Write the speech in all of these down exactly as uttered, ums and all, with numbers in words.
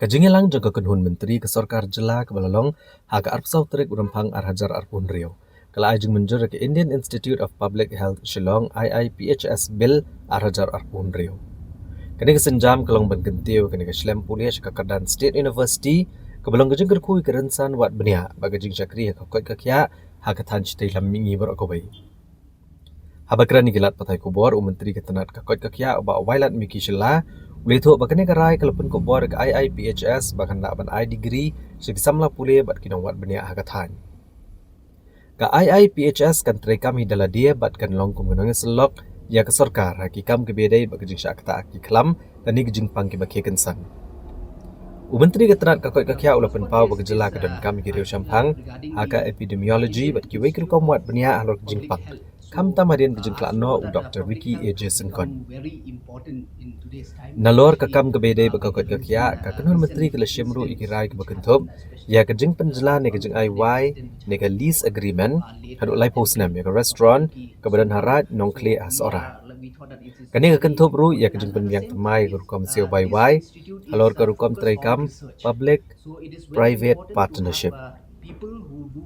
Ka jingïalang jong ka kynhun myntri ka sorkar jylla kaba la long ha ka arphew saw tarik u Rymphang ar hajar arphew hynriew ka la ai jingmynjur ïa ka Indian Institute of Public Health Shillong, I I P H S Bill ar hajar arphew hynriew. Kane ka sienjam ka long ban kyntiew kane ka shlem pule sha ka kyrdan State University kaba long ka jingkyrkhu ïa ka rynsan wad bniah bad ka jingshakri ha ka koit ka khiah ha ka thaiñ shatei lam mihngi baroh kawei. Haba kren ïa ki lad pathai khubor, u Myntri ka tnat ka koit ka khiah, u Bah Wailadmiki Shylla, u la ïathuh ba kane ka rai ka la pynkup bor ïa ka I I P H S ba kan lah ban ai degree sha ki samla pule bad ki nongwad bniah ha ka thaiñ. Ka I I P H S kan treikam hi da lade bad kan long kum ka nongïasyllok ïa ka sorkar ha ki kam kiba ïadei bad ka jingshah ktah ki khlam lane ki jingpang kiba khie kynsan. U Myntri ka tnat ka koit ka khiah u la pynpaw ba ka jylla ka donkam ïa ki riew shemphang ha ka epidemiology bad kiwei ki rukom wad bniah halor ka jingpang, khamtam hadien ka jingkhlad noh u Doctor Ricky A J Syngkon. Nalor ka kam kaba ïadei bad ka koit ka khiah, ka kynhun myntri ka la shim ruh ïa ki rai kiba kynthup ïa ka jingpynjlan ïa ka jingai wai ne ka lease agreement haduh laiphew snem ïa ka restaurant kaba don ha Raid Nongkhlieh ha Sohra. Kane ka kynthup ruh ïa ka jingpynbiang thymmai ïa ka rukom siew bai wai halor ka rukom treikam public private partnership.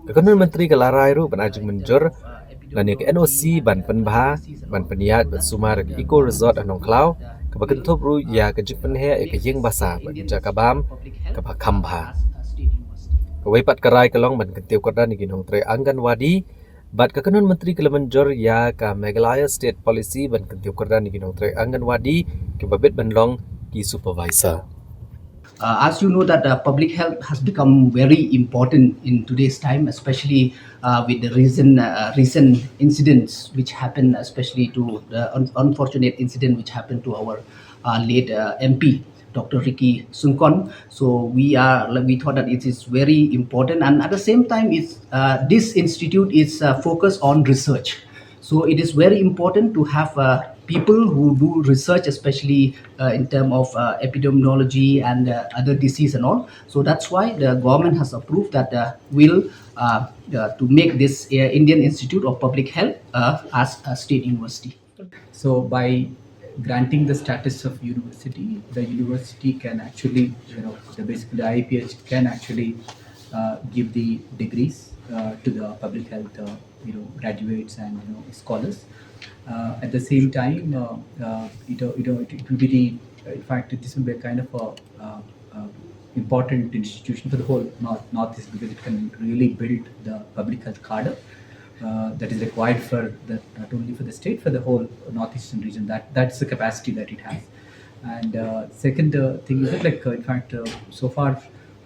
Ka kynhun myntri ka la rai ruh ban ai jingmynjur lane ka N O C ban pynbha, ban pynïaid, ban sumar ïa ka Eco Resort ha Nongkhlaw, kaba kynthup ruh ïa ka jingpynheh ïa ka ïing basa bad ka jaka bam kaba kham bha. Kawei pat ka rai ka long ban kyntiew kyrdan ïa ki nongtrei Anganwadi, bad ka kynhun myntri ka la mynjur ïa ka Meghalaya State Policy ban kyntiew kyrdan ïa ki nongtrei Anganwadi kiba bit ban long ki supervisor. Uh, as you know that uh, public health has become very important in today's time, especially uh, with the recent uh, recent incidents which happened, especially to the un- unfortunate incident which happened to our uh, late uh, M P, Doctor Ricky Syngkon. So we are like, we thought that it is very important, and at the same time, it's uh, this institute is uh, focused on research. So it is very important to have uh, people who do research, especially uh, in terms of uh, epidemiology and uh, other disease and all. So that's why the government has approved that uh, will uh, uh, to make this uh, Indian Institute of Public Health uh, as a state university. So by granting the status of university, the university can actually, you know, the basically the I I P H can actually uh, give the degrees uh, to the public health, uh, you know, graduates and, you know, scholars. Uh, at the same time, uh, uh, you know, you know, it, it will be the, in fact, this will be a kind of a uh, uh, important institution for the whole North Northeast, because it can really build the public health cadre uh, that is required for the, not only for the state, for the whole Northeastern region. That that's the capacity that it has. And uh, second uh, thing is that, like, uh, in fact, uh, so far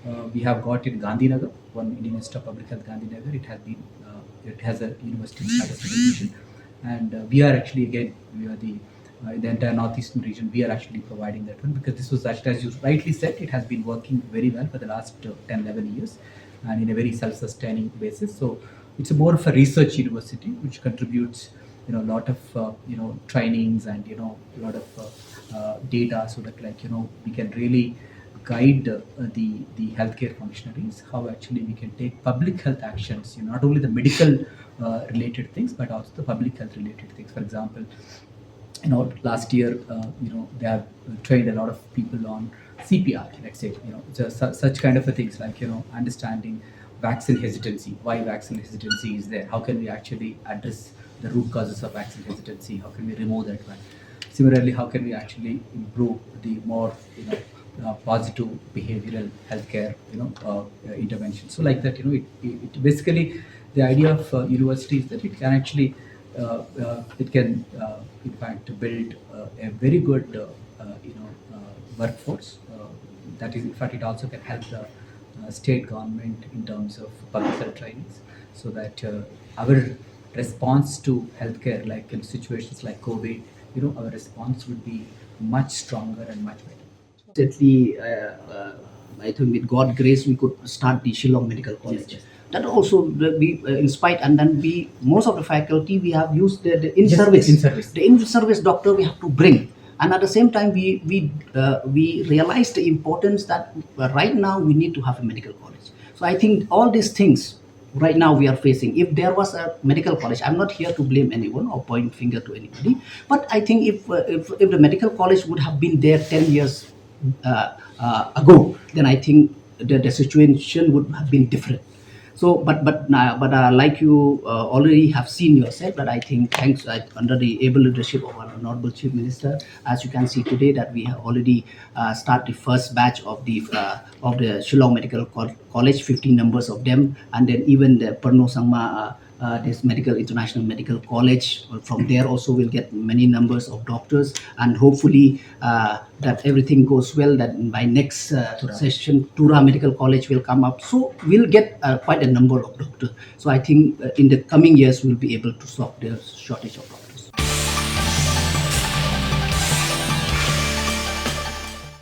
uh, we have got in Gandhinagar, one Indian Institute of Public Health, Gandhinagar. It has been uh, it has a university status recognition, and uh, we are actually, again, we are the uh, in the entire Northeastern region, we are actually providing that one, because this was actually, as you rightly said, it has been working very well for the last uh, ten, eleven years, and in a very self-sustaining basis. So it's a more of a research university which contributes, you know, a lot of uh, you know, trainings and, you know, a lot of uh, uh, data, so that, like, you know, we can really guide uh, the the healthcare functionaries how actually we can take public health actions, you know, not only the medical uh, related things but also the public health related things. For example, you know, last year, uh, you know, they have trained a lot of people on C P R, let's say, you know, just su- such kind of a things, like, you know, understanding vaccine hesitancy, why vaccine hesitancy is there, how can we actually address the root causes of vaccine hesitancy, how can we remove that one. Similarly, how can we actually improve the more, you know, uh, positive behavioral healthcare, you know, uh, uh, intervention. So like that, you know, it, it, it basically, the idea of uh, university is that it can actually uh, uh, it can, uh, in fact, build uh, a very good, uh, uh, you know, uh, workforce. Uh, that is, in fact, it also can help the uh, state government in terms of public health trainings, so that uh, our response to healthcare, like in situations like COVID, you know, our response would be much stronger and much better. Certainly, uh, uh, I think with God grace, we could start the Shillong Medical College. That also, the- we, uh, in spite, and then we, most of the faculty, we have used the, the in Yes, service. In service. The in service doctor we have to bring, and at the same time, we we uh, we realize the importance that uh, right now we need to have a medical college. So I think all these things right now we are facing. If there was a medical college, I'm not here to blame anyone or point finger to anybody, but I think if uh, if, if the medical college would have been there ten years uh, uh, ago, then I think the, the situation would have been different. So, but but uh, but uh, like you uh, already have seen yourself, that I think thanks uh, under the able leadership of our honorable Chief Minister, as you can see today that we have already uh, start the first batch of the uh, of the Shillong Medical Col- College, fifteen numbers of them, and then even the Parno Sangma uh, uh, this medical international medical college. From there also we'll get many numbers of doctors, and hopefully uh, that everything goes well, that by next uh, session Tura Medical College will come up, so we'll get uh, quite a number of doctors. So I think uh, in the coming years we'll be able to solve the shortage of doctors.